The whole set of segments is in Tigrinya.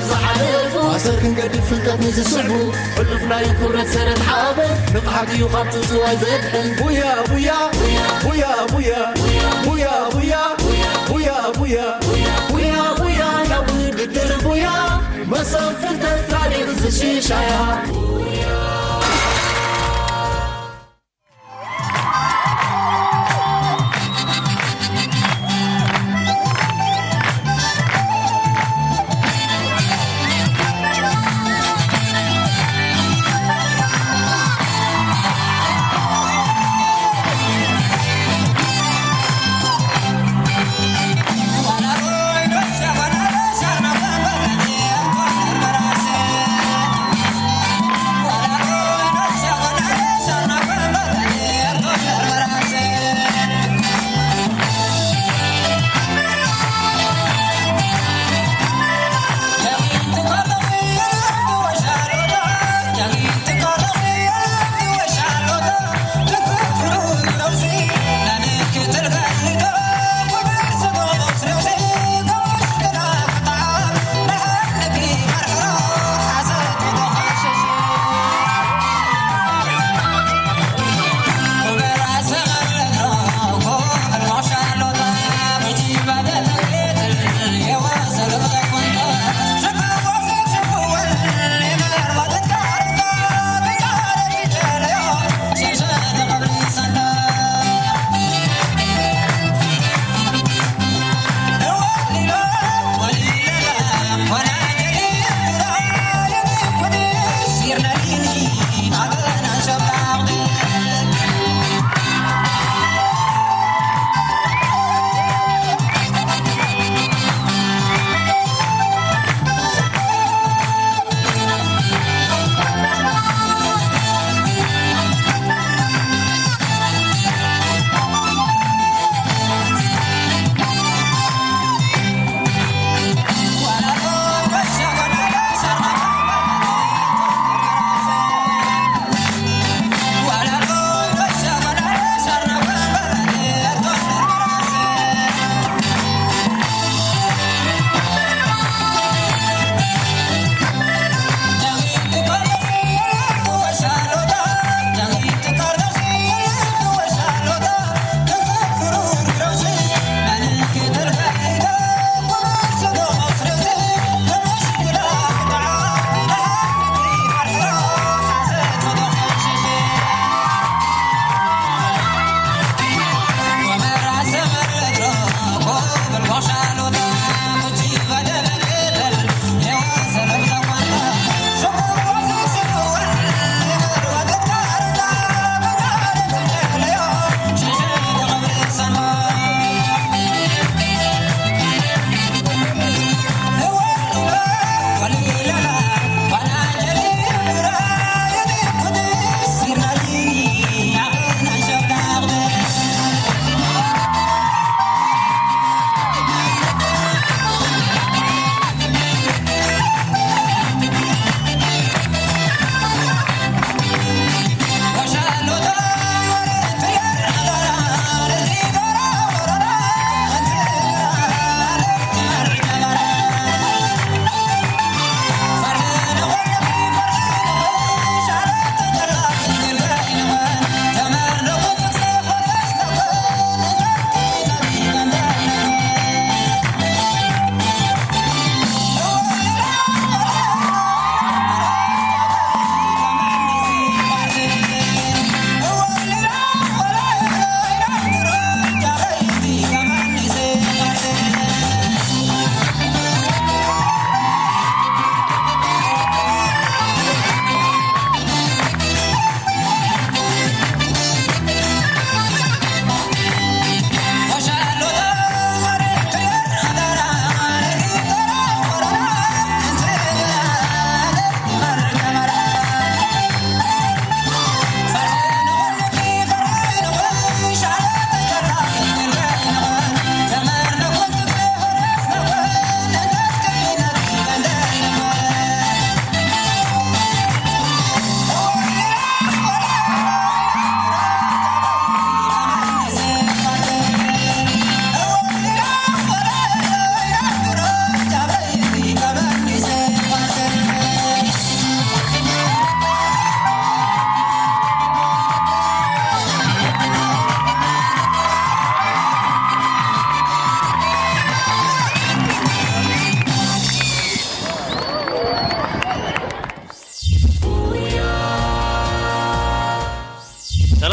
ዝሓለፉ ኣሰር ክንገድፍ ፍልጠት ንዝስዕቡ ሕሉፍና እዩ ክብረት ሰረት ሓበን ንቕሓት እዩ ካብ ጽጽዋይ ዘድሕን ቡያ ቡያ ቡያ ቡያ ቡያ ቡያ ቡያ ቡያ ቡያ ቡያ ቡያ ናብ ውድድር ቡያ መሰብ ፍልጠት ታሪኽ ዝሽሻያ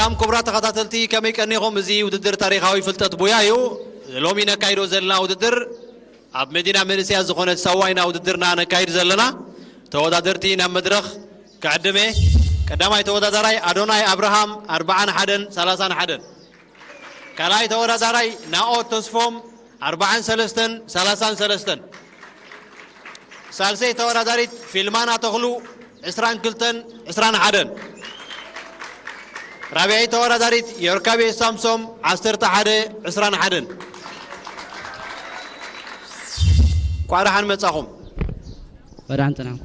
ሰላም ክቡራት ተኸታተልቲ፣ ከመይ ቀኒኹም? እዚ ውድድር ታሪኻዊ ፍልጠት ቡያ እዩ። ሎሚ ነካይዶ ዘለና ውድድር ኣብ መዲና መንእሰያት ዝኾነት ሳዋ ኢና ውድድርና ነካይድ ዘለና። ተወዳደርቲ ናብ መድረኽ ክዕድመ። ቀዳማይ ተወዳዳራይ ኣዶናይ ኣብርሃም ኣርብዓን ሓደን ሰላሳን ሓደን። ካልኣይ ተወዳዳራይ ናኦድ ተስፎም ኣርብዓን ሰለስተን ሰላሳን ሰለስተን። ሳልሰይ ተወዳዳሪት ፊልማና ተኽሉ ዕስራን ክልተን ዕስራን ሓደን። ራብያይ ተወዳዳሪት ዮርካቤ ሳምሶም ዓሰርተ ሓደ ዕስራን ሓደን። እንኳዕ ደሓን መጻኹም። ወዳን ጽናም።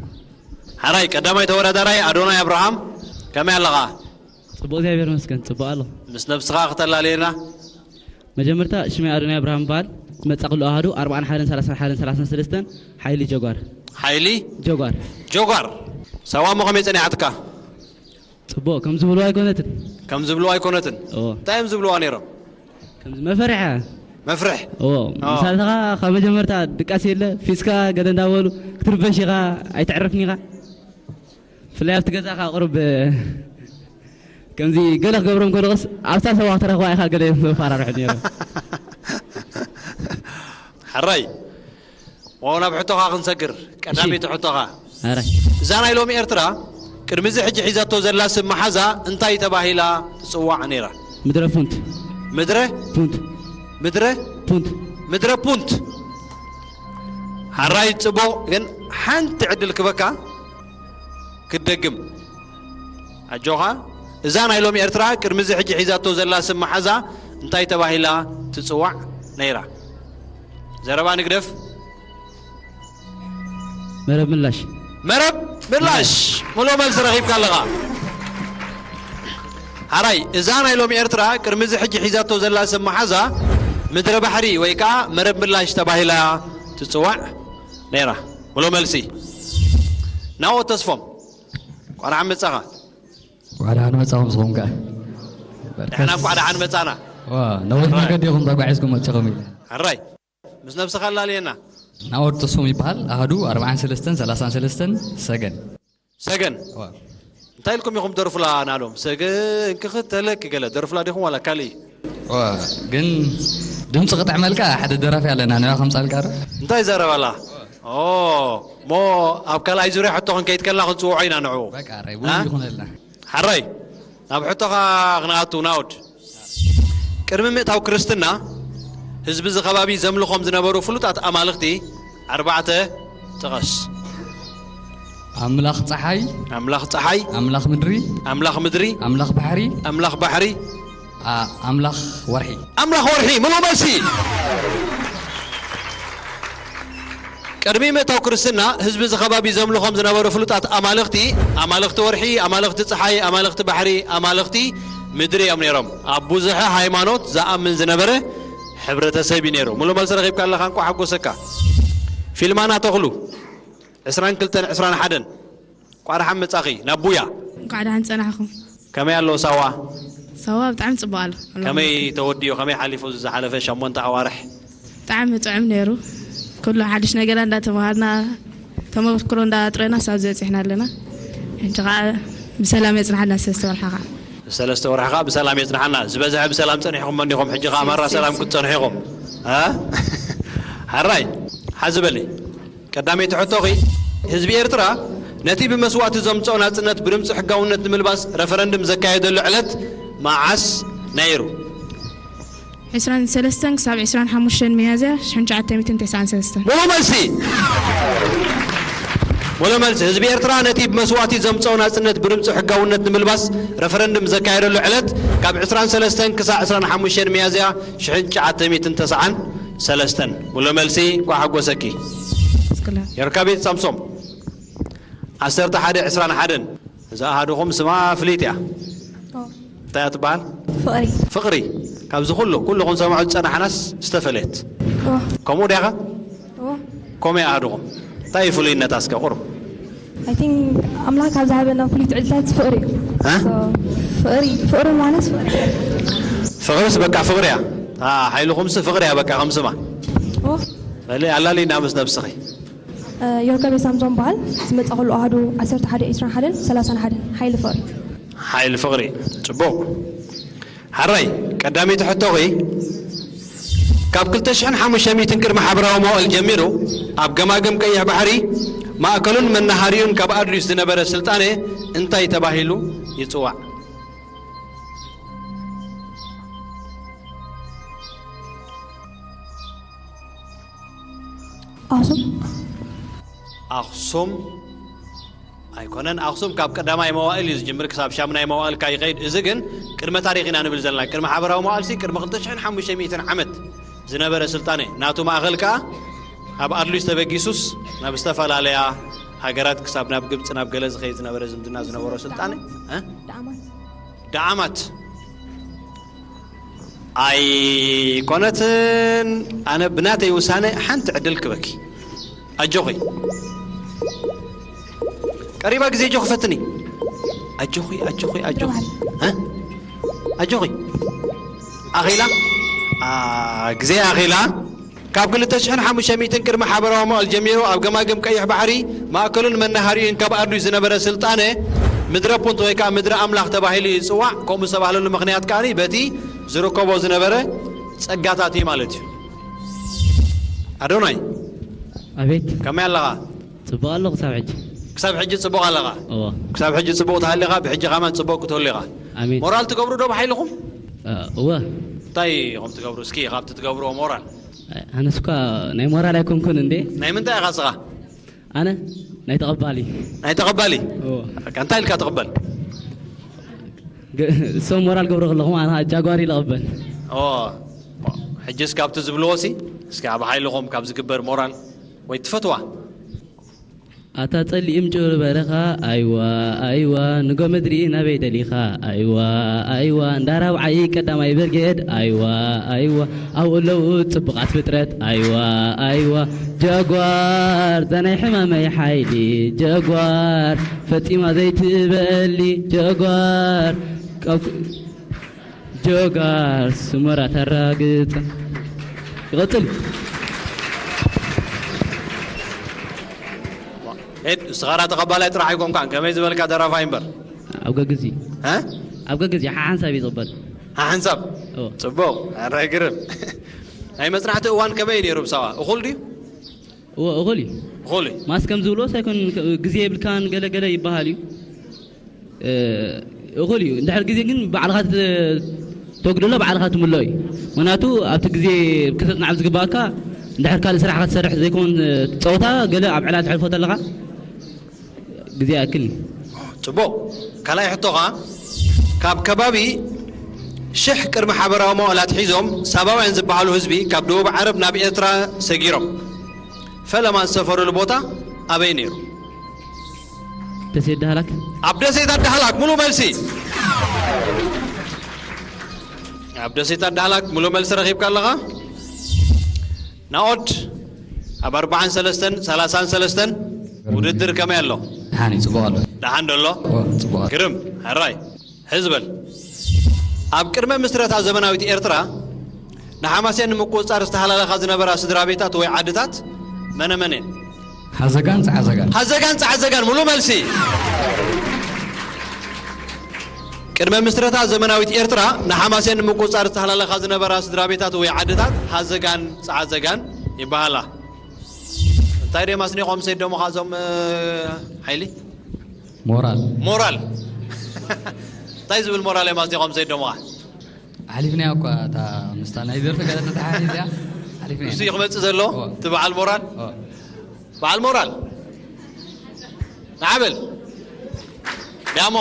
ሓራይ ቀዳማይ ተወዳዳራይ ኣዶናይ ኣብርሃም፣ ከመይ ኣለኻ? ጽቡቕ እግዚኣብሔር ይመስገን፣ ጽቡቕ ኣሎ። ምስ ነብስኻ ክተላለየና። መጀመርታ ሽመይ ኣዶናይ ኣብርሃም በሃል። ዝመጻ ክሉ ኣሃዱ ኣርብዓን ሓደን ሰላሳን ሓደን ሰላሳን ሰለስተን ሓይሊ ጀጓር። ሓይሊ ጀጓር። ጆጓር። ሳዋ እሞ ከመይ ጸኒሓትካ? ጽቡቕ ከም ዝብልዋ ኣይኮነትን። ከም ዝብልዋ ኣይኮነትን። ኦ እንታይ እዮም ዝብልዋ ነይሮም? ከምዚ መፈርሕ እያ። መፍርሕ። ኦ ምሳልኻ ካብ መጀመርታ ድቃስ የለ ፊስካ ገለ እንዳበሉ ክትርበሽ ኢኻ፣ ኣይትዕርፍን ኢኻ። ብፍላይ ኣብቲ ገዛኻ ቁሩብ ከምዚ ገለ ክገብሮም ከለኹስ ኣብታ ሰዋ ክትረኽባ ኢኻ ገለ እዮም ዘፋራርሑ ነይሮም። ሕራይ። ሞ ናብ ሕቶኻ ክንሰግር። ቀዳመይቲ ሕቶኻ። ኣራይ እዛ ናይ ሎሚ ኤርትራ ቅድሚ እዚ ሕጂ ሒዛቶ ዘላ ስም መሓዛ እንታይ ተባሂላ ትጽዋዕ ነይራ? ምድረ ፑንት ምድረ ፑንት ምድረ ፑንት ምድረ ፑንት። ሓራይ ጽቡቕ፣ ግን ሓንቲ ዕድል ክበካ ክትደግም። ኣጆኻ። እዛ ናይ ሎሚ ኤርትራ ቅድሚ እዚ ሕጂ ሒዛቶ ዘላ ስም መሓዛ እንታይ ተባሂላ ትጽዋዕ ነይራ? ዘረባ ንግደፍ። መረብ ምላሽ መረብ ምላሽ። ምሉእ መልሲ ረኺብካ ኣለኻ። ሓራይ እዛ ናይ ሎሚ ኤርትራ ቅድሚ እዚ ሕጂ ሒዛቶ ዘላ ስም መሓዛ ምድረ ባሕሪ ወይ ከዓ መረብ ምላሽ ተባሂላ ትጽዋዕ ነይራ። ምሉእ መልሲ። ናኦ ተስፎም። እንኳዕ ደሓን መጻኻ። እንኳዕ ደሓን መጻኹም ንስኹም ከኣ። ንሕና እንኳዕ ደሓን መጻና። ዋ፣ ነዊሕ መገዲ ኢኹም ተጓዒዝኩም መጺኹም ኢለ። ሕራይ ምስ ነብስኻ ኣላልየና። ናኦድ ተስፎም ይበሃል። ኣሃዱ ኣርብዓን ሰለስተን ሰላሳን ሰለስተን ሰገን። ሰገን ዋ። እንታይ ኢልኩም ኢኹም ደርፉላ ናሎም? ሰገን ክኽተለኪ ገለ ደርፉላ ዲኹም ዋላ ካልእ? ዋ፣ ግን ድምፂ ክጥዕመልካ ሓደ ደራፊ ኣለና ንያ ከምፃልካ ዶ? እንታይ ዘረባላ? ኦ ሞ ኣብ ካልኣይ ዙርያ ሕቶ ክንከይድ ከልና ክንፅውዖ ኢና ንዑ። በቃ ራይ አ? ይኹነልና። ሓራይ ናብ ሕቶኻ ክንኣቱ ናውድ። ቅድሚ ምእታው ክርስትና ህዝቢ እዚ ከባቢ ዘምልኾም ዝነበሩ ፍሉጣት ኣማልኽቲ ኣርባዕተ ጥቐስ። ኣምላኽ ፀሓይ፣ ኣምላኽ ፀሓይ፣ ኣምላኽ ምድሪ፣ ኣምላኽ ምድሪ፣ ኣምላኽ ባሕሪ፣ ኣምላኽ ባሕሪ፣ ኣ- ኣምላኽ ወርሒ። ኣምላኽ ወርሒ። ምሉእ መልሲ። ቅድሚ ምእታው ክርስትና ህዝቢ እዚ ከባቢ ዘምልኾም ዝነበሩ ፍሉጣት ኣማልኽቲ፣ ኣማልኽቲ ወርሒ፣ ኣማልኽቲ ፀሓይ፣ ኣማልኽቲ ባሕሪ፣ ኣማልኽቲ ምድሪ እዮም ነይሮም። ኣብ ብዙሐ ሃይማኖት ዝኣምን ዝነበረ ሕብረተሰብ እዩ ነይሩ። ምሉእ መልሲ ረኺብካ ኣለኻ፣ እንኳዕ ሓጎሰካ። ፊልማና ተኽሉ ዕስራን ክልተን ዕስራን ሓደን። እንኳዕ ደሓን መጻኺ ናብ ቡያ። እንኳዕ ደሓን ጸናሕኹም። ከመይ ኣሎ ሳዋ? ሳዋ ብጣዕሚ ጽቡቕ ኣሎ። ከመይ ተወዲኡ? ከመይ ሓሊፉ እዚ ዝሓለፈ ሸሞንተ ኣዋርሕ? ብጣዕሚ ጥዑም ነይሩ። ኩሉ ሓድሽ ነገር እንዳተማሃርና ተመክሮ እንዳጥረና ሳብ ዝበጽሕና ኣለና። ሕጂ ከዓ ብሰላም የጽንሓና ሰለስተ ወርሓ ከዓ። ሰለስተ ወርሒ ከዓ ብሰላም የጽንሓና። ዝበዝሐ ብሰላም ጸኒሕኩም እንዲኹም፣ ሕጂ ከዓ ማራ ሰላም ክትጸንሑ ኢኹም። እ? ሓራይ ሓዚ በሊ። ቀዳመይቲ ሕቶኺ፣ ህዝቢ ኤርትራ ነቲ ብመስዋእቲ ዘምጽኦ ናጽነት ብድምጺ ሕጋውነት ንምልባስ ረፈረንድም ዘካየደሉ ዕለት መዓስ ነይሩ? ዕስራን ሰለስተን ክሳብ ዕስራን ሓሙሽተን ሚያዝያ ሽሕን ትሽዓተ ሚእትን ተስዓን ሰለስተን። ሙሉ መልሲ። ሙሉ መልሲ። ህዝቢ ኤርትራ ነቲ ብመስዋእቲ ዘምጽኦ ናጽነት ብድምጺ ሕጋውነት ንምልባስ ረፈረንድም ዘካየደሉ ዕለት ካብ ዕስራን ሰለስተን ክሳብ ዕስራን ሓሙሽተን ሚያዝያ ሽሕን ትሽዓተ ሚእትን ተስዓን ሰለስተን። ሙሉ መልሲ። እንኳዕ ሓጎሰኪ። እስክላ የርካቤት ሳምሶም። ዓሰርተ ሓደ ዕስራን ሓደን። እዛ ኣሃዱኹም ስማ ፍልይቲ እያ። እንታይ እያ ትበሃል? ፍቕሪ። ፍቕሪ። ካብዚ ኩሉ ኩልኹም ሰማዑ ዝጸናሕናስ ዝተፈለየት። ከምኡ ዲያኻ? ከምኡ ኣሃዱኹም። እንታይ እዩ ፍሉይነታ እስከ ቁሩብ? I think ኣምላኽ ካብ ዝሃበና ፍሉይ ዕድልታት ፍቕሪ እዩ። እ? So፣ ፍቕሪ ፍቕሪ ማለት ፍቕሪ። ፍቕርስ በቃ ፍቕሪ እያ። አ፣ ሓይልኹምስ ፍቕሪ እያ በቃ ከም ስማ። ኦ፣ በሊ ኣላሊና ምስ ነብስኺ። እ፣ ዮርካቤ ሳምሶን በሃል። ዝመጻኹሉ ኣሃዱ ዓሰርተ ሓደ ዕስራን ሓደን ሰላሳን ሓደን ሓይሊ ፍቕሪ። ሓይሊ ፍቕሪ። ጽቡቕ። ኣራይ፣ ቀዳመይቲ ሕቶኺ፣ ካብ ክልተ ሽሕን ሓሙሽተ ሚእትን ቅድሚ ሓበራዊ መዋእል ጀሚሩ ኣብ ገማግም ቀይሕ ባሕሪ ማእከሉን መናሃሪኡን ካብ ኣድሪስ ዝነበረ ስልጣነ እንታይ ተባሂሉ ይጽዋዕ? ኣኽሱም ኣኽሱም ኣይኮነን። ኣኽሱም ካብ ቀዳማይ መዋእል እዩ ዝጅምር፣ ክሳብ ሻምናይ መዋእል ካ ይኸይድ። እዚ ግን ቅድመ ታሪኽ ኢና ንብል ዘለና። ቅድሚ ሓበራዊ መዋእል ሲ ቅድሚ ክልተ ሽሕን ሓሙሽተ ሚእትን ዓመት ዝነበረ ስልጣነ፣ ናቱ ማእኸል ከኣ ኣብ ኣድሊስ ተበጊሱስ ናብ ዝተፈላለያ ሃገራት፣ ክሳብ ናብ ግብፂ ናብ ገለ ዝኸይድ ዝነበረ ዝምድና ዝነበሮ ስልጣነ እ? ዳዕማት ዳዕማት ኣይኮነትን። ኣነ ብናተይ ውሳነ ሓንቲ ዕድል ክበኪ። ኣጆኺ ቀሪባ ግዜ፣ ኣጆኺ ፈትኒ። ኣጆኺ ኣጆኺ ኣጆኺ እ? ኣጆኺ ኣኺላ ኣ፣ ግዜ ኣኺላ። ካብ ክልተ ሽሕን ሓሙሽተ ሚእትን ቅድሚ ሓበራዊ መዋእል ጀሚሩ ኣብ ገማግም ቀይሕ ባሕሪ ማእከሉን መናሃሪኡን ካብ ኣድሪስ ዝነበረ ስልጣነ ምድረ ፑንት ወይ ከዓ ምድረ ኣምላኽ ተባሂሉ ይፅዋዕ። ከምኡ ዝተባህለሉ ምኽንያት ከኣ በቲ ዝርከቦ ዝነበረ ጸጋታት እዩ ማለት እዩ። ኣዶናይ ኣቤት ከመይ ኣለኻ? ጽቡቕ ኣለኹ ክሳብ ሕጂ። ክሳብ ሕጂ ጽቡቕ ኣለኻ? እወ ክሳብ ሕጂ ጽቡቕ ተሃሊኻ ብሕጂ ከማን ጽቡቕ ክትህሉ ኢኻ። ኣሜን። ሞራል ትገብሩ ዶ ብሓይልኹም? እ፣ እወ እንታይ ኢኹም ትገብሩ? እስኪ ካብቲ ትገብርዎ ሞራል ኣነስ እኳ ናይ ሞራል ኣይኮንኩን እንዴ። ናይ ምንታይ ኢኻ ስኻ? ኣነ ናይ ተቐባሊ። ናይ ተቐባሊ? እወ በቃ እንታይ ኢልካ ትቕበል? ገ- እሶም ሞራል ገብሩ ከለኹም ኣነ ጃጓሪ ልቕበል። ኦ፣ ሕጅስ ካብቲ ዝብልዎ ሲ እስኪ ኣብ ሓይልኹም ካብ ዝግበር ሞራል ወይ ትፈትዋ? ኣታ ጸሊእም ጭር በረኻ ኣይዋ ኣይዋ ንጎ ምድሪ ናበይ ደሊኻ ኣይዋ ኣይዋ እንዳ ራብዓይ ቀዳማይ ብርጌድ ኣይዋ ኣይዋ ኣብኡ ኣለዉ ጽቡቓት ፍጥረት ኣይዋ ኣይዋ ጀጓር ዛናይ ሕማመይ ሓይሊ ጀጓር ፈጺማ ዘይትበሊ ጀጓር ካብ ጆጋር ስመራ ተራግጽ ይቐጽል። ኤድ እስኻራ ተቐባላይ ጥራሕ ኣይኮንካን፣ ከመይ ዝበልካ ደራፋይ እምበር። ኣብ ገግዚ እ? ኣብ ገግዚ ሓሓንሳብ እዩ ዝቕበል። ሓሓንሳብ እወ። ጽቡቕ። ኣረ ግርም። ናይ መጽናዕቲ እዋን ከመይ እዩ ነይሩ ብሳዋ? እኹል ድዩ? እወ እኹል እዩ። እኹል እዩ። ማስ ከም ዝብሎ ሳይኮን ግዜ የብልካን ገለ ገለ ይበሃል እዩ። እ፣ እኹል እዩ። እንድሕር ግዜ ግን ባዕልኻ ት- ተጉድሎ ባዕልኻ ትምሎ እዩ። ምክንያቱ ኣብቲ ግዜ ክተጽንዓሉ ዝግባእካ እንድሕር ካልእ ስራሕካ ትሰርሕ ዘይኮን እ፣ ጸወታ ገለ ኣብ ዕላ ትሕልፎ ተለኻ ግዜ ይኣክል እዩ። ጽቡቕ። ካልኣይ ሕቶኻ፣ ካብ ከባቢ ሽሕ ቅድሚ ሓበራዊ መዋእል ኣትሒዞም ሳባውያን ዝበሃሉ ህዝቢ ካብ ደቡብ ዓረብ ናብ ኤርትራ ሰጊሮም ፈለማ ዝሰፈሩሉ ቦታ ኣበይ ነይሩ? ደሴት ዳህላክ ኣብ ደሴት ኣዳህላክ። ሙሉ መልሲ ኣብ ደሴት ኣዳህላክ። ሙሉ መልሲ ረኺብካ ኣለኻ። ናኦድ፣ ኣብ ኣርባዓን ሰለስተን ሰላሳን ሰለስተን ውድድር ከመይ ኣሎ? ደሓን እዩ፣ ጽቡቕ ኣሎ። ደሓን ዶ ኣሎ? ኦ፣ ጽቡቕ ኣሎ። ግርም። ሕራይ ሕዝበል። ኣብ ቅድመ ምስረታ ዘመናዊት ኤርትራ ንሓማሴን ንምቁጽጻር ዝተሃላለኻ ዝነበራ ስድራ ቤታት ወይ ዓድታት መነ መን እየን? ሓዘጋን ጸዓዘጋን። ሓዘጋን ጸዓዘጋን። ሙሉ መልሲ። ቅድመ ምስረታ ዘመናዊት ኤርትራ ንሓማሴን ንምቁጽጻር ዝተሃላለኻ ዝነበራ ስድራ ቤታት ወይ ዓድታት ሓዘጋን ጸዓዘጋን ይበሃላ። እንታይ ደም ኣስኒቖም ሰይዶምኻ እዞም ሓይሊ? ሞራል። ሞራል። እንታይ ዝብል ሞራል እዮም ኣስኒቖም ሰይዶምኻ? ሓሊፍናያ እኳ እታ ምስታ ናይ ዘርፊ ገለ ተተሓሒዝ እያ። ሓሊፍናያ። ንሱ እዩ ክመጽእ ዘሎ ኦ። እቲ በዓል ሞራል። ኦ። በዓል ሞራል ንዓበል። ዳሞ።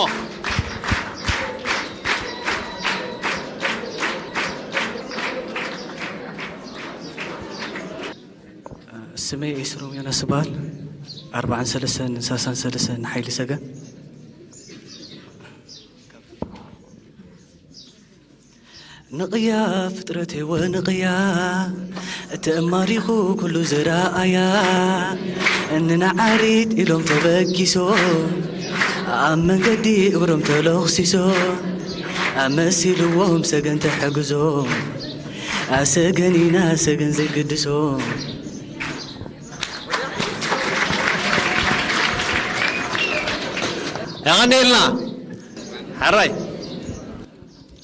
ስመይ ኤስሮም ዮናስ እበሃል። ኣርባዓን ሰለስተን ሳሳን ሰለስተን ሓይሊ ሰገን። ንቕያ ፍጥረቴ ወንቕያ ተማሪኹ ኩሉ ዝረኣያ እንንዓሪት ኢሎም ተበጊሶ ኣብ መንገዲ እግሮም ተለኽሲሶ መሲልዎም ሰገን ተሐግዞ ኣሰገን ኢና ሰገን ዘግድሶ የቐንየልና። ሕራይ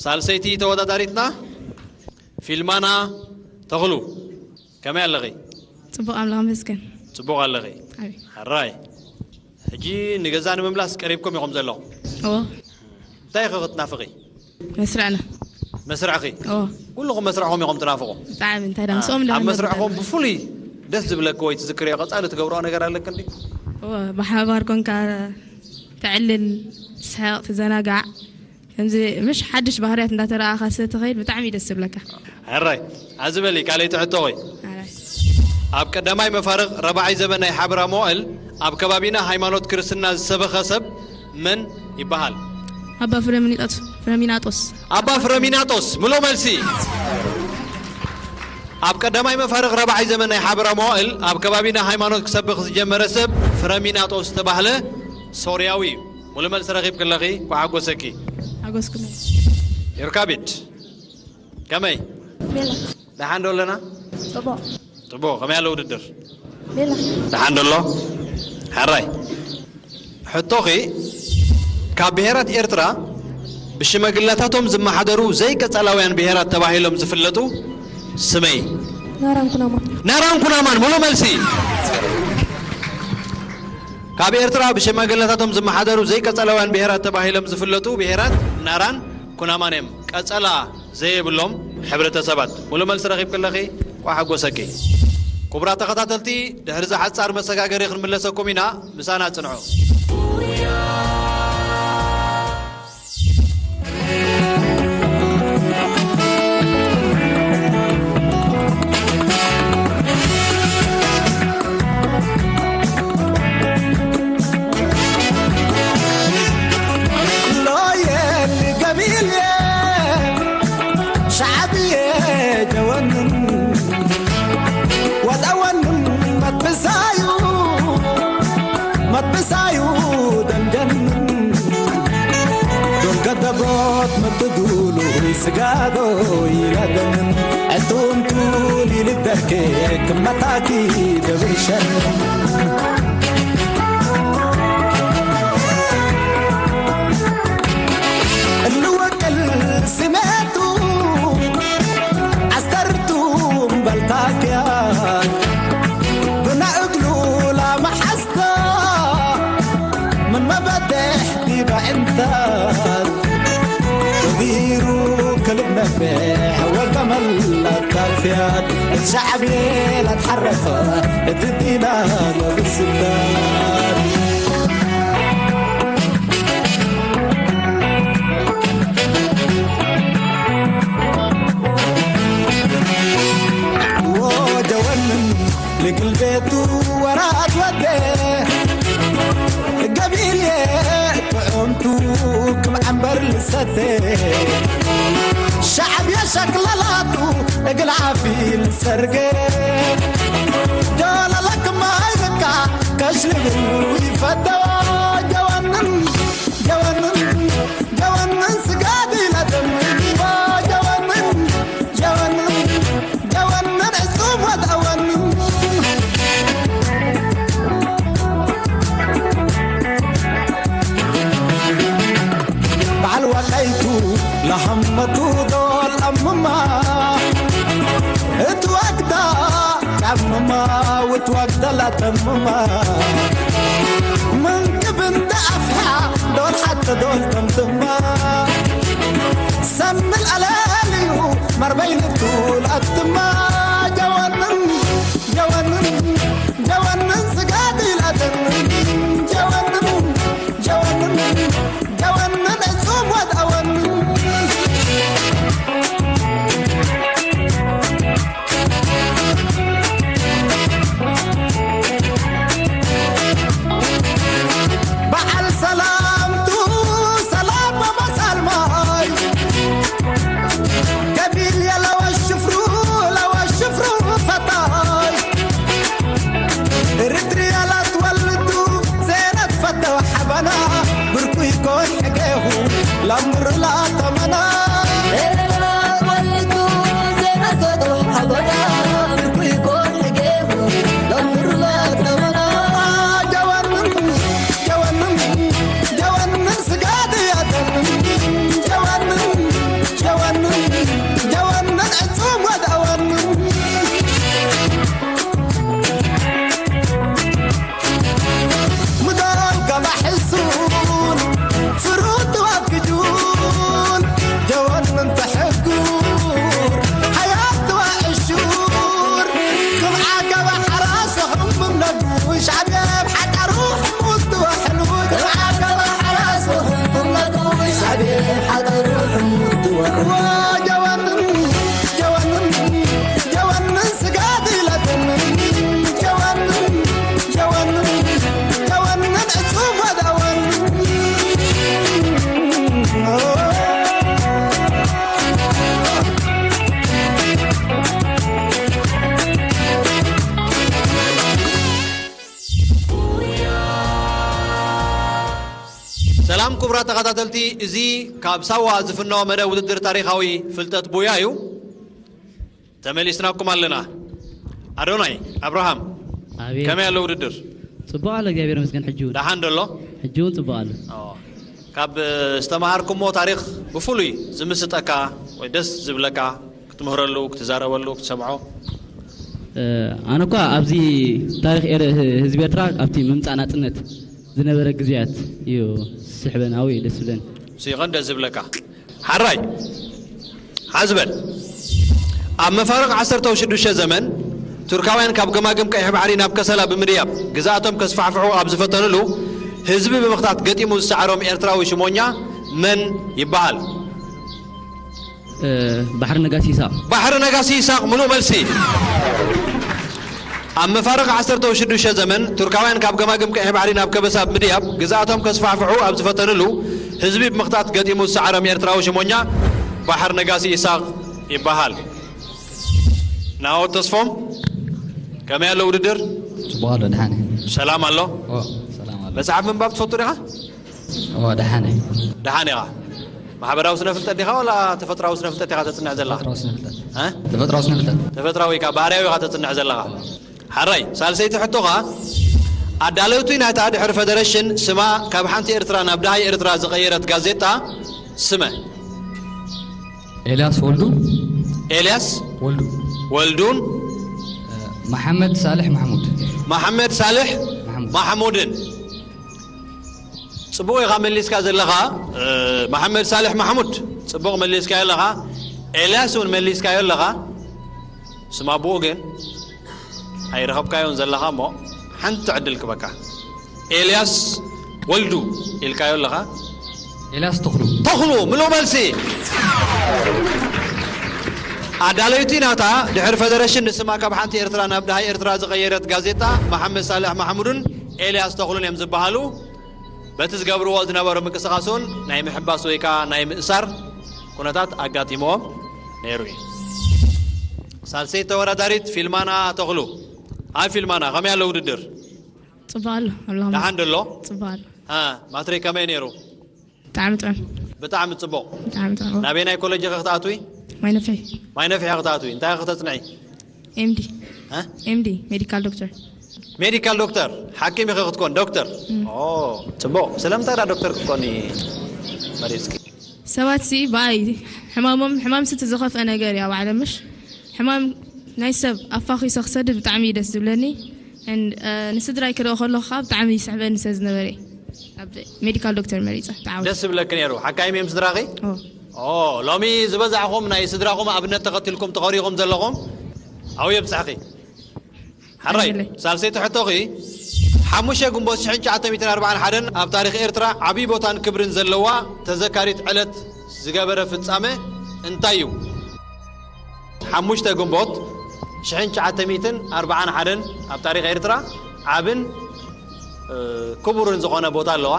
ሳልሰይቲ ተወዳዳሪትና ፊልማና ተኽሉ፣ ከመይ ኣለኺ? ጽቡቕ ኣምላኽ መስገን። ጽቡቕ ኣለኺ። ሕራይ፣ ሕጂ ንገዛ ንምምላስ ቀሪብኩም ኢኹም ዘለኹም። እንታይ ኢኺ ክትናፍቒ? መስርዕና። መስርዕኺ? ኩልኹም መስርዕኹም ኢኹም ትናፍቑ። ብጣዕሚ እንታይ ዳ ምስኦም ኣብ መስርዕኹም ብፍሉይ ደስ ዝብለኪ ወይ ትዝክርዮ ቀጻሊ ትገብርኦ ነገር ኣለኪ እንዲ? ብሓባር ኮንካ ተዕልል፣ ትስሕቕ፣ ትዘናጋዕ፣ ከምዚ ምሽ ሓድሽ ባህርያት እንዳተረኣኻ ስለ ትኸይድ ብጣዕሚ ደስ ዝብለካ። ሕራይ፣ ኣዚ በሊ ካልኣይቲ ሕቶ ኾይ። ኣብ ቀዳማይ መፋርቕ ረባዓይ ዘበን ናይ ሓበራ መዋእል ኣብ ከባቢና ሃይማኖት ክርስትና ዝሰበኸ ሰብ መን ይበሃል? ኣባ ፍረሚናጦስ። ፍረሚናጦስ። ኣባ ፍረሚናጦስ ምሉእ መልሲ። ኣብ ቀዳማይ መፋርቕ ረባዓይ ዘመን ናይ ሓበራ መዋእል ኣብ ከባቢና ሃይማኖት ክሰብኽ ዝጀመረ ሰብ ፍረሚናጦስ ዝተባህለ ሶርያዊ እዩ። ሙሉ መልሲ ረኺብኪ ኣለኺ፣ ኳሓጎሰኪ። ሓጎስኩ። ዮርካቢድ ከመይ? ደሓን ዶ ኣለና? ጽቡቕ። ጽቡቕ። ከመይ ኣሎ ውድድር? ደሓን ዶ ኣሎ? ሓራይ። ሕቶኺ፣ ካብ ብሄራት ኤርትራ ብሽመግላታቶም ዝመሓደሩ ዘይቀጻላውያን ብሄራት ተባሂሎም ዝፍለጡ ስመይ። ናራን ኩናማን። ናራን ኩናማን፣ ሙሉ መልሲ። ካብ ኤርትራ ብሽመግላታቶም ዝመሓደሩ ዘይቀጻላውያን ብሄራት ተባሂሎም ዝፍለጡ ብሄራት ናራን ኩናማን እዮም። ቀጸላ ዘየብሎም ሕብረተሰባት። ሙሉ መልሲ ረኺብኪ ኣለኺ፣ ኳ ሓጎሰኪ። ክቡራት ተኸታተልቲ፣ ድሕሪ እዚ ሓጻር መሰጋገሪ ክንምለሰኩም ኢና፣ ምሳና ጽንሑ። ዶልገደቦት ምትዱሉ ስጋዶ ይለደምን ዕቱምቱ ሊልደርኬ ክመታኪ ደብርሸን እልወቅል ስሜቱ ኣስተርቱ በልታኪያ ብናእግሉ ላመሓስታ ምን መበደሕ ዲባ ዕንታት ወዲሩ ክልብ ነብሕ ወገመላት ካልፍያት እቲ ሻዕብ ላትሓረፈ እቲ ዲና ለብስላት ወጀወንን ልግልቤቱ ወራት ወደ ገቢልየ ጥዑምቱ ክም ዓንበር ልሰተ ሻዕብያ ሸክለላቱ እግል ዓፊ ልሰርገ ዶለለ ክማይልካ ከሽልብሉ ይፈተዎ ጀወንን ጀወንን ጀወንን ስጋድ ኢለተምዋ ጀወንን ጀወንን ጀወንን ዕጹም ወትኣወንን በዓል ዋቃይቱ ለሃመቱ ዶል ኣምማ እትዋግዳ ጫምማ ውትዋግዳ ላተምማ መንቅብ እንደ ኣፍያ ዶል ሓተ ዶል ተምትማ ሰምል ኣለልዩ መርበይንቱ ላትማ ጀወንን ጀወንን ጀወንን ስጋድ ላተንን ጀወንን ጀወንን ጀወንን ዕጹም ወትኣወንን በዓል ሰላምቱ ሰላም መመሳልማይ ገቢል የለወ ሽፍሩ ለወ ሽፍሩ ፈታይ ርትሪ ያላት ወልቱ ዜነት ፈተው ሓበና ብርኩ ይኮን ሕጌሁ ላምር ላተመና ኣም ክቡራት ተኸታተልቲ፣ እዚ ካብ ሳዋ ዝፍኖ መደብ ውድድር ታሪኻዊ ፍልጠት ቡያ እዩ። ተመሊስናኩም ኣለና። ኣዶናይ ኣብርሃም፣ ኣቤት። ከመይ ኣሎ ውድድር? ጽቡቕ ኣሎ፣ እግዚኣብሔር ይመስገን። ሕጂ እውን። ደሓን ዶ ኣሎ? ሕጂ እውን ጽቡቕ ኣሎ። ኦ፣ ካብ ዝተማሃርኩሞ ታሪኽ ብፍሉይ ዝምስጠካ ወይ ደስ ዝብለካ ክትምህረሉ፣ ክትዛረበሉ፣ ክትሰምዖ? እ፣ ኣነ እኳ ኣብዚ ታሪኽ ኤር-፣ ህዝቢ ኤርትራ ኣብቲ ምምጻእ ናጽነት ዝነበረ ግዜያት እዩ ዝስሕበን፣ ኣብኡ እዩ ደስ ዝብለኒ። እሱ ይቐን ደስ ዝብለካ። ሓራይ ሓዝበል። ኣብ መፋርቕ ዓሰርተ ሽዱሽተ ዘመን ቱርካውያን ካብ ገማግም ቀይሕ ባሕሪ ናብ ከሰላ ብምድያብ ግዝኣቶም ከስፋሕፍሑ ኣብ ዝፈተንሉ፣ ህዝቢ ብምኽታት ገጢሙ ዝሰዓሮም ኤርትራዊ ሽሞኛ መን ይበሃል? እ፣ ባሕሪ ነጋሲ ይስሐቕ። ባሕሪ ነጋሲ ይስሐቕ፣ ምሉእ መልሲ። ኣብ መፋርቕ ዓሰርተ ሽዱሽተ ዘመን ቱርካውያን ካብ ገማግም ቀይሕ ባሕሪ ናብ ከበሳ ብምድያብ ግዝኣቶም ከስፋሕፍሑ ኣብ ዝፈተንሉ፣ ህዝቢ ብምኽታት ገጢሙ ዝሰዓሮም ኤርትራዊ ሽሞኛ ባሕሪ ነጋሲ ይስሐቕ ይበሃል። ናኦት ተስፎም፣ ከመይ ኣሎ ውድድር? ጽቡቕ ኣሎ፣ ደሓን እዩ። ሰላም ኣሎ? ኦ፣ ሰላም ኣሎ። መጽሓፍ ምንባብ ትፈቱ ዲኻ? ኦ፣ ደሓን እዩ። ደሓን ኢኻ። ማሕበራዊ ስነ ፍልጠት ዲኻ ዋላ ተፈጥራዊ ስነ ፍልጠት ኢኻ ተጽንዕ ዘለኻ? ተፈጥራዊ ስነ ፍልጠት። እ? ተፈጥራዊ ስነ ፍልጠት። ተፈጥራዊ ኢኻ፣ ባህርያዊ ኢኻ ተጽንዕ ዘለኻ። ሓራይ፣ ሳልሰይቲ ሕቶኻ፣ ኣዳለውቲ ናይታ ድሕሪ ፈደረሽን ስማ ካብ ሓንቲ ኤርትራ ናብ ደሃይ ኤርትራ ዝቐየረት ጋዜጣ ስመ? ኤልያስ ወልዱ። ኤልያስ ወልዱ። ወልዱን እ፣ መሓመድ ሳልሕ ማሕሙድ። መሓመድ ሳልሕ ማሕሙድ። ማሕሙድን። ጽቡቕ ኢኻ መሊስካ ዘለኻ፣ እ፣ መሓመድ ሳልሕ ማሕሙድ፣ ጽቡቕ መሊስካ ኣለኻ። ኤልያስ እውን መሊስካዮ ኣለኻ። ስም ኣቦኡ ግን ኣይረኸብካዮን ዘለኻ እሞ ሓንቲ ዕድል ክበካ። ኤልያስ ወልዱ ኢልካዮ ኣለኻ። ኤልያስ ተኽሉ። ተኽሉ፣ ምሉእ መልሲ። ኣዳለይቲ ናታ ድሕሪ ፈደረሽን ንስማ ካብ ሓንቲ ኤርትራ ናብ ደሃይ ኤርትራ ዝቐየረት ጋዜጣ መሓመድ ሳልሕ ማሕሙድን ኤልያስ ተኽሉን እዮም ዝበሃሉ። በቲ ዝገብርዎ ዝነበሩ ምንቅስቓስ እውን ናይ ምሕባስ ወይ ከኣ ናይ ምእሳር ኩነታት ኣጋጢምዎም ነይሩ እዩ። ሳልሰይቲ ተወዳዳሪት ፊልማና ተኽሉ። ሃይ ፊልማና፣ ከመይ ኣሎ ውድድር? ጽቡቕ ኣሎ፣ ኣምላኽ ደሓን ዶ ኣሎ? ጽቡቕ ኣሎ። ሃ፣ ማትሪክ ከመይ ነይሩ? ብጣዕሚ ጥዑም። ብጣዕሚ ጽቡቕ። ብጣዕሚ ጥዑም። ናበየናይ ኮሌጅ ኢኺ ክትኣትዊ? ማይ ነፍሒ። ማይ ነፍሒ ኢኺ ክትኣትዊ። እንታይ ኢኺ ክተጽንዒ? ኤምዲ። ሃ? ኤምዲ፣ ሜዲካል ዶክተር። ሜዲካል ዶክተር፣ ሓኪም ኢኺ ክትኮን፣ ዶክተር። እም። ኦ፣ ጽቡቕ። ስለምንታይ ደኣ ዶክተር ክትኮኒ መሪጽኪ? ሰባትሲ ብኣይ ሕማሞም፣ ሕማምሲ እቲ ዝኸፍአ ነገር እያ ባዕለ፣ ምሽ? ሕማም ናይ ሰብ ኣፋኺሰ ክሰድድ ብጣዕሚ እዩ ደስ ዝብለኒ። And፣ እ፣ ንስድራይ ክርኢ ከለኹ ከዓ ብጣዕሚ ይስሕበኒ ስለ ዝነበረ እየ ኣብ ሜዲካል ዶክተር መሪጸ። ተዓወት። ደስ ዝብለኪ ነይሩ። ሓካይም እዮም ስድራኺ? ኦ። ኦ፣ ሎሚ ዝበዛሕኹም ናይ ስድራኹም ኣብነት ተኸቲልኩም ተኾሪኹም ዘለኹም ኣብኡ የብጽሕኺ። ሓራይ፣ ኣሜን። ሳልሰይቲ ሕቶኺ፣ ሓሙሽተ ግንቦት ሽሕን ትሽዓተ ሚእትን ኣርባዓን ሓደን ኣብ ታሪኽ ኤርትራ ዓብዪ ቦታን ክብርን ዘለዋ ተዘካሪት ዕለት ዝገበረ ፍጻመ እንታይ እዩ? ሓሙሽተ ግንቦት ሽሕን ትሽዓተ ሚእትን ኣርባዓን ሓደን ኣብ ታሪኽ ኤርትራ ዓብን፣ እ፣ ክቡርን ዝኾነ ቦታ ኣለዋ።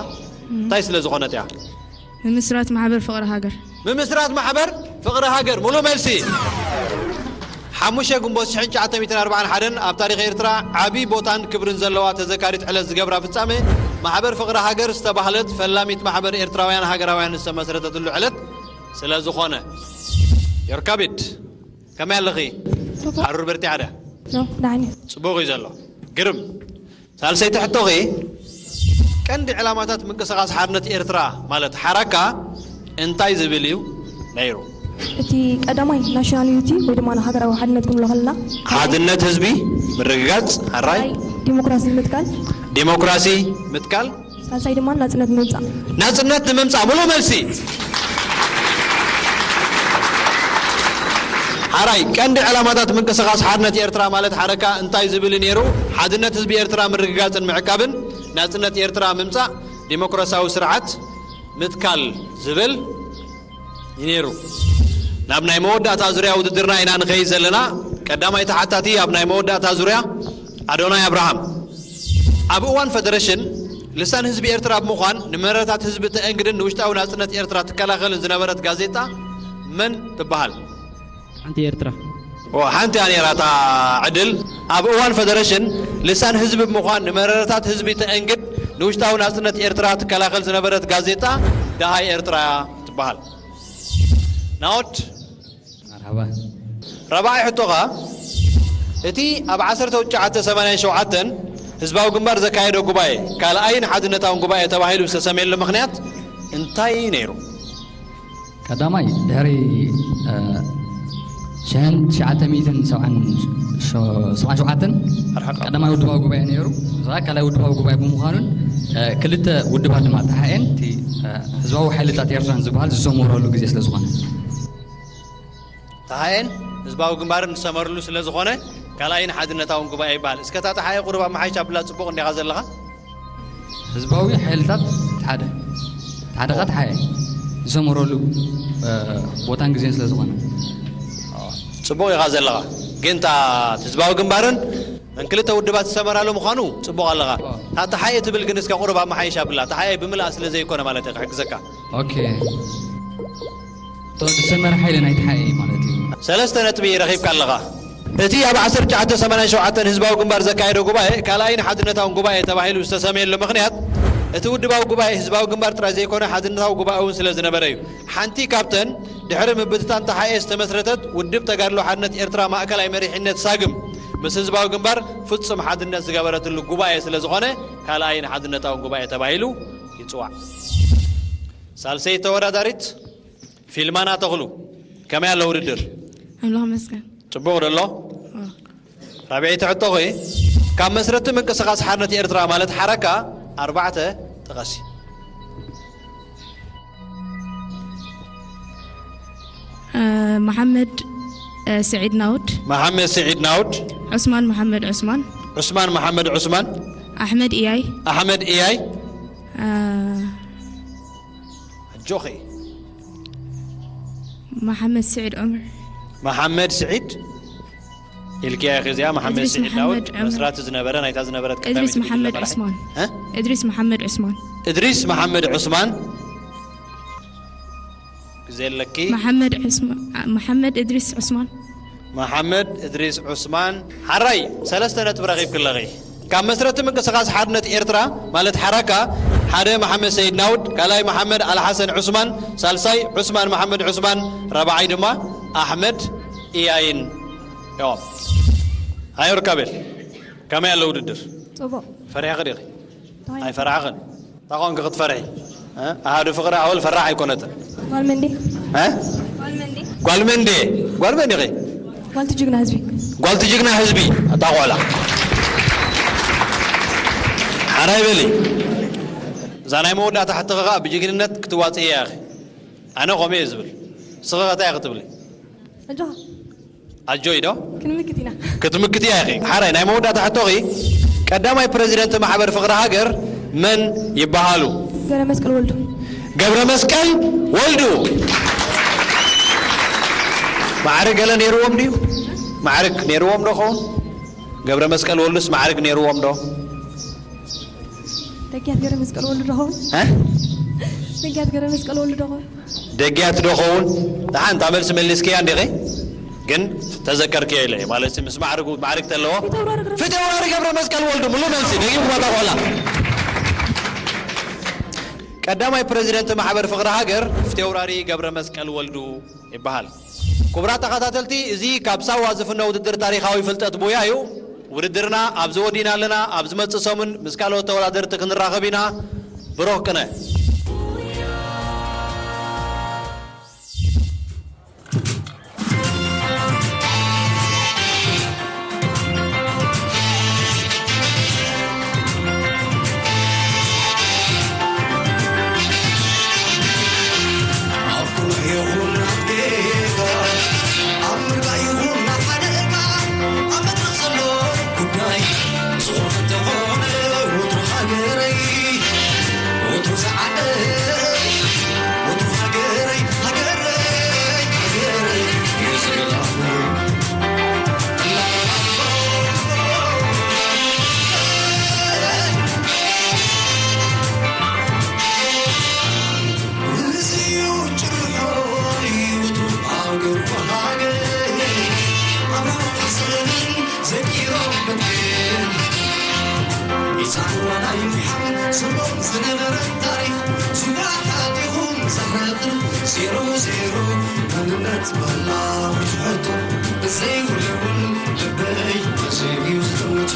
እም። እንታይ ስለ ዝኾነት እያ? ምምስራት ማሕበር ፍቕሪ ሃገር። ምምስራት ማሕበር ፍቕሪ ሃገር፣ ሙሉእ መልሲ። ሓሙሽተ ግንቦት ሽሕን ትሽዓተ ሚእትን ኣርባዓን ሓደን ኣብ ታሪኽ ኤርትራ ዓቢ ቦታን ክብርን ዘለዋ ተዘካሪት ዕለት ዝገብራ ፍጻመ፣ ማሕበር ፍቕሪ ሃገር ዝተባህለት ፈላሚት ማሕበር ኤርትራውያን ሃገራውያን ዝተመስረተትሉ ዕለት ስለ ዝኾነ። ዮርካቢድ፣ ከመይ ኣለኺ? ጽቡቕ። ሓሩር በርቲዓ ድያ? ኖ፣ ደሓን እየ። ጽቡቕ እዩ ዘሎ። ግርም። ሳልሰይቲ ሕቶኺ፣ ቀንዲ ዕላማታት ምንቅስቓስ ሓርነት ኤርትራ ማለት ሓራካ እንታይ ዝብል እዩ ነይሩ? እቲ ቀዳማይ ናሽናል ዩኒቲ ወይ ድማ ሃገራዊ ሓድነት ክንብሎ ከለና፣ ሓድነት ህዝቢ ምርግጋጽ፣ ሓራይ። ዲሞክራሲ ምትካል። ዲሞክራሲ ምትካል። ሳልሳይ ድማ ናጽነት ንምምጻእ። ናጽነት ንምምጻእ፣ ሙሉእ መልሲ። ሓራይ፣ ቀንዲ ዕላማታት ምንቅስቓስ ሓርነት ኤርትራ ማለት ሓረካ እንታይ ዝብል ነይሩ? ሓድነት ህዝቢ ኤርትራ ምርግጋጽን ምዕቃብን፣ ናጽነት ኤርትራ ምምጻእ፣ ዲሞክራሲያዊ ስርዓት ምትካል ዝብል እዩ ነይሩ። ናብ ናይ መወዳእታ ዙርያ ውድድርና ኢና ንኸይድ ዘለና። ቀዳማይ ተሓታቲ ኣብ ናይ መወዳእታ ዙርያ ኣዶናይ ኣብርሃም። ኣብ እዋን ፈደረሽን ልሳን ህዝቢ ኤርትራ ብምዃን ንመረታት ህዝቢ ተአንግድን ንውሽጣዊ ናጽነት ኤርትራ ትከላኸልን ዝነበረት ጋዜጣ መን ትበሃል? ሓንቲ ኤርትራ። ኦ፣ ሓንቲ እያ ነይራ እታ ዕድል። ኣብ እዋን ፈደረሽን ልሳን ህዝቢ ብምዃን ንመረረታት ህዝቢ ተአንግድ ንውሽጣዊ ናጽነት ኤርትራ ትከላኸል ዝነበረት ጋዜጣ ደሃይ ኤርትራ ትበሃል። ናኦድ፣ መርሓባ። ራብዓይ ሕቶኻ፣ እቲ ኣብ ዓሰርተ ትሽዓተ ሰማንያን ሸውዓተን ህዝባዊ ግንባር ዘካየዶ ጉባኤ ካልኣይን ሓድነታውን ጉባኤ ተባሂሉ ዝተሰምየሉ ምኽንያት እንታይ ነይሩ? ቀዳማይ፣ ድሕሪ፣ እ፣ ሽሕን ትሽዓተ ሚእትን ሰብዓን ሸ-፣ ሰብዓን ሸውዓተን ኣርሓቕ ቀዳማይ ውድባዊ ጉባኤ ነይሩ። እዚ ኸኣ ካልኣይ ውድባዊ ጉባኤ ብምዃኑን፣ እ፣ ክልተ ውድባት ድማ ተሓኤን እቲ፣ እ፣ ህዝባዊ ሓይልታት ኤርትራን ዝበሃል ዝሰመረሉ ግዜ ስለ ዝኾነ። ተሓኤን ህዝባዊ ግንባርን ዝሰመርሉ ስለ ዝኾነ ካልኣይን ሓድነታውን ጉባኤ ይበሃል። እስከ እታ ተሓኤ ቁሩብ ኣመሓይሽ ኣብላ፣ ጽቡቕ እንዲኻ ዘለኻ? ህዝባዊ ሓይልታት ሓደ፣ ሓደ ኸኣ ተሓኤ ዝሰመረሉ፣ እ፣ ቦታን ግዜን ስለ ዝኾነ። ጽቡቕ ኢኻ ዘለኻ። ግን እታ ህዝባዊ ግንባርን መን ክልተ ውድባት ዝሰመራሉ ምዃኑ ጽቡቕ ኣለኻ። እታ ተሓኤ ትብል ግን እስከ ቁሩብ ኣመሓይሽ ኣብላ። ተሓኤ ብምልኣ ስለ ዘይኮነ ማለት እየ ክሕግዘካ። ኦኬ። እቶ ዝሰመረ ሓይሊ ናይ ተሓኤ ማለት እዩ። ሰለስተ ነጥቢ ረኺብካ ኣለኻ። እቲ ኣብ ዓሰርተ ትሽዓተ ሰማንያን ሸውዓተን ህዝባዊ ግንባር ዘካየዶ ጉባኤ ካልኣይን ሓድነታውን ጉባኤ ተባሂሉ ዝተሰምየሉ ምኽንያት፣ እቲ ውድባዊ ጉባኤ ህዝባዊ ግንባር ጥራይ ዘይኮነ ሓድነታዊ ጉባኤ እውን ስለ ዝነበረ እዩ። ሓንቲ ካብተን ድሕሪ ምብትታን ተሓኤ ዝተመስረተት ውድብ ተጋድሎ ሓድነት ኤርትራ ማእከላይ መሪሕነት ሳግም ምስ ህዝባዊ ግንባር ፍጹም ሓድነት ዝገበረትሉ ጉባኤ ስለ ዝኾነ ካልኣይን ሓድነታውን ጉባኤ ተባሂሉ ይጽዋዕ። ሳልሰይቲ ተወዳዳሪት ፊልማና ተኽሉ፣ ከመይ ኣሎ ውድድር? ኣምላኽ ይመስገን። ጽቡቕ ዶ ኣሎ? ኦ። ራብዐይቲ ሕቶኺ፣ ካብ መስረቲ ምንቅስቓስ ሓርነት ኤርትራ ማለት ሓረካ ኣርባዕተ ጥቐሲ። እ፣ መሓመድ፣ እ፣ ስዒድ ናውድ። መሓመድ ስዒድ ናውድ። ዑስማን መሓመድ ዑስማን። ዑስማን መሓመድ ዑስማን። ኣሕመድ ኢያይ። ኣሕመድ ኢያይ። እ፣ ኣጆኺ። መሓመድ ስዒድ ዑመር። መሓመድ ስዒድ ኢልክያ ኢኺ እዚኣ። መሓመድ እድሪስ ስዒድ ናውድ መሓመድ ዑመር። መስራቲ ዝነበረ ናይታ ዝነበረት እድሪስ ቀዳመይቲ መሓመድ ጉጅለ ዑስማን። መራሒ። እ? እድሪስ መሓመድ ዑስማን። እድሪስ መሓመድ ዑስማን። ግዜ ኣለኪ። መሓመድ ዑስማ-፣ መሓመድ እድሪስ ዑስማን። መሓመድ እድሪስ ዑስማን። ሓራይ፣ ሰለስተ ነጥቢ ረኺብኪ ኣለኺ። ካብ መስረቲ ምንቅስቓስ ሓርነት ኤርትራ፣ ማለት ሓራካ፣ ሓደ መሓመድ ሰይድ ናውድ፣ ካልኣይ መሓመድ ኣልሓሰን ዑስማን፣ ሳልሳይ ዑስማን መሓመድ ዑስማን፣ ራብዓይ ድማ ኣሕመድ ኢያይን እዮም። ኣዮ ርካቤል፣ ከመይ ኣሎ ውድድር? ጽቡቕ። ፈሪሕኺ ዲኺ? እንታይ? ኣይፈራሕኽን። እንታይ ኮንኪ ክትፈርሒ? እ? ኣሃዱ ፍቕሪ ኣወል ፈራሕ ኣይኮነትን። ጓል መን ድየ? እ? ጓል መን ድየ? ጓል መን ድየ? ጓል መን ኢኺ? ጓል ትጅግና ህዝቢ። ጓል ትጅግና ህዝቢ። ኣታ ቆላ። ሓራይ በሊ። እዛ ናይ መወዳእታ ሕቶኺ ኸኣ ብጅግንነት ክትዋጽእያ ኢኺ። ኣነ ከምኡ እየ ዝብል። ንስኺ ኸ እንታይ ኢኺ ትብሊ? ኣጆኻ። ኣጆይ ዶ? ክንምክት ኢና። ክትምክትያ ኢኺ። ሓራይ ናይ መወዳእታ ሕቶኺ፣ ቀዳማይ ፕረዚደንት ማሕበር ፍቕሪ ሃገር መን ይበሃሉ? ገብረ መስቀል ወልዱ። ገብረ መስቀል ወልዱ። ማዕርግ ገለ ነይርዎም ድዩ? ማዕርግ ነይርዎም ዶ ኸውን? ገብረ መስቀል ወልዱስ ማዕርግ ነይርዎም ዶ? ደጊያት ገብረ መስቀል ወልዱ ዶ ኸውን? እ? ደጊያት ገብረ መስቀል ወልዱ ዶ ኸውን? ደጊያት ዶ ኸውን? ደሓን እታ መልሲ መሊስክያ እንዲኺ? ግን ተዘከርክዮ ኢለ እየ። ማለት ምስ ማዕርጉ፣ ማዕርግ ተለዎ። ፊተውራሪ ገብረ ፊተውራሪ ገብረ መስቀል ወልዱ፣ ሙሉ መልሲ። ደጊም ዋጣ ቆላ። ቀዳማይ ፕረዚደንት ማሕበር ፍቕሪ ሃገር ፊተውራሪ ገብረ መስቀል ወልዱ ይበሃል። ክቡራት ተኸታተልቲ፣ እዚ ካብ ሳዋ ዝፍነ ውድድር ታሪኻዊ ፍልጠት ቡያ እዩ። ውድድርና ኣብዚ ወዲና ኣለና። ኣብ ዝመጽእ ሰሙን ምስ ካልኦት ተወዳደርቲ ክንራኸብ ኢና። ብሩኽ ቅነ። ስሙም ዝነበረን ታሪኽ ሱዳን ሓዲኹም ዘሕረቕን ዜሮ ዜሮ መንነት መላ ብትሕቶ ብዘይብሉ እውን ልበይ ተዘይዩ ዝጥምቶ።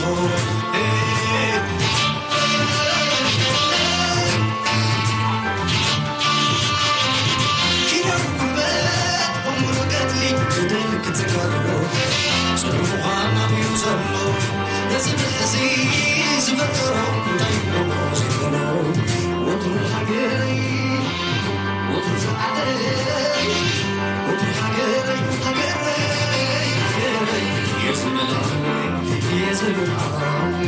ኪዳን ጉልበት በሙሉ ገድሊ ክደል ክትጋድሎ ጽኑዕ ምዃን ኣብዩ ዘሎ። ነዚ ብሕዚ ዝፈጠሮ እንታይ እሞ ዘይኮኖ? ወትሩ ሃገረይ፣ ወትሩ ዝዓደይ፣ ወትሩ ሃገረይ፣ ሃገረይ፣ ሃገረይ፣ የዝመላኽነይ፣ የዝመላኽነይ።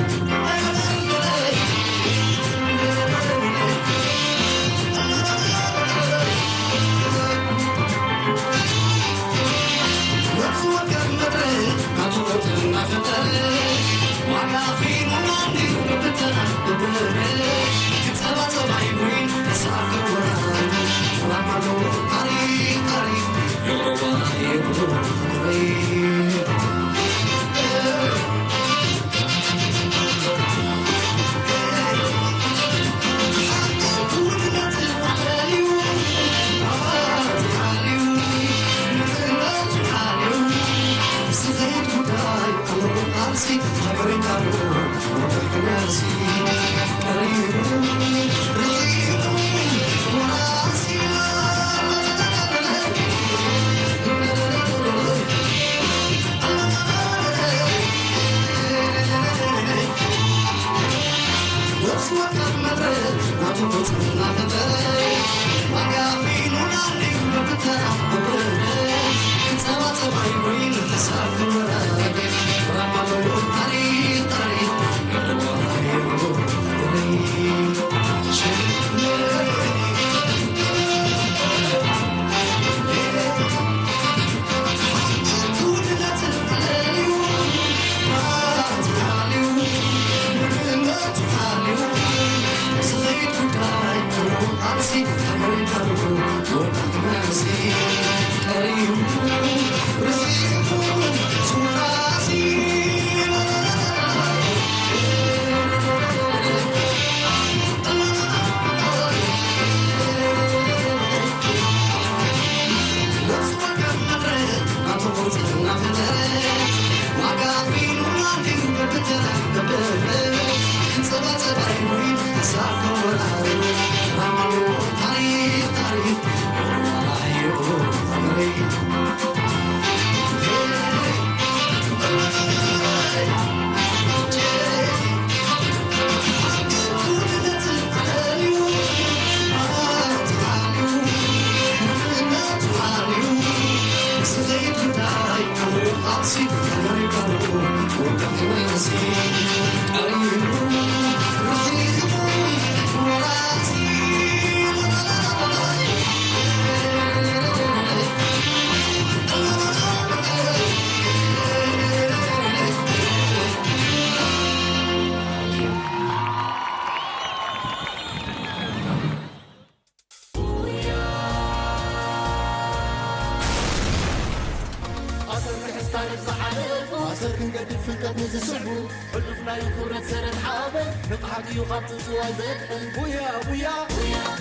ኣሰር ክሕዝ ታሪኽ ዝሓለፎ፣ ኣሰር ክንገድፍ ፍልጠት ንዝስዕቡ፣ ሕሉፍ ናይ ክብረት ሰረት ሓበን፣ ንቕሓት እዩ ካብ ምጽዋይ ዘድሕን። ቡያ፣ ቡያ፣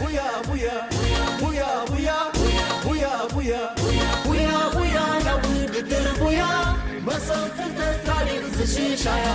ቡያ፣ ቡያ፣ ቡያ፣ ቡያ፣ ቡያ፣ ቡያ፣ ቡያ፣ ቡያ፣ ናብ ውድድር ቡያ፣ መሰል ፍልጠት ታሪኽ ዝሽሻያ።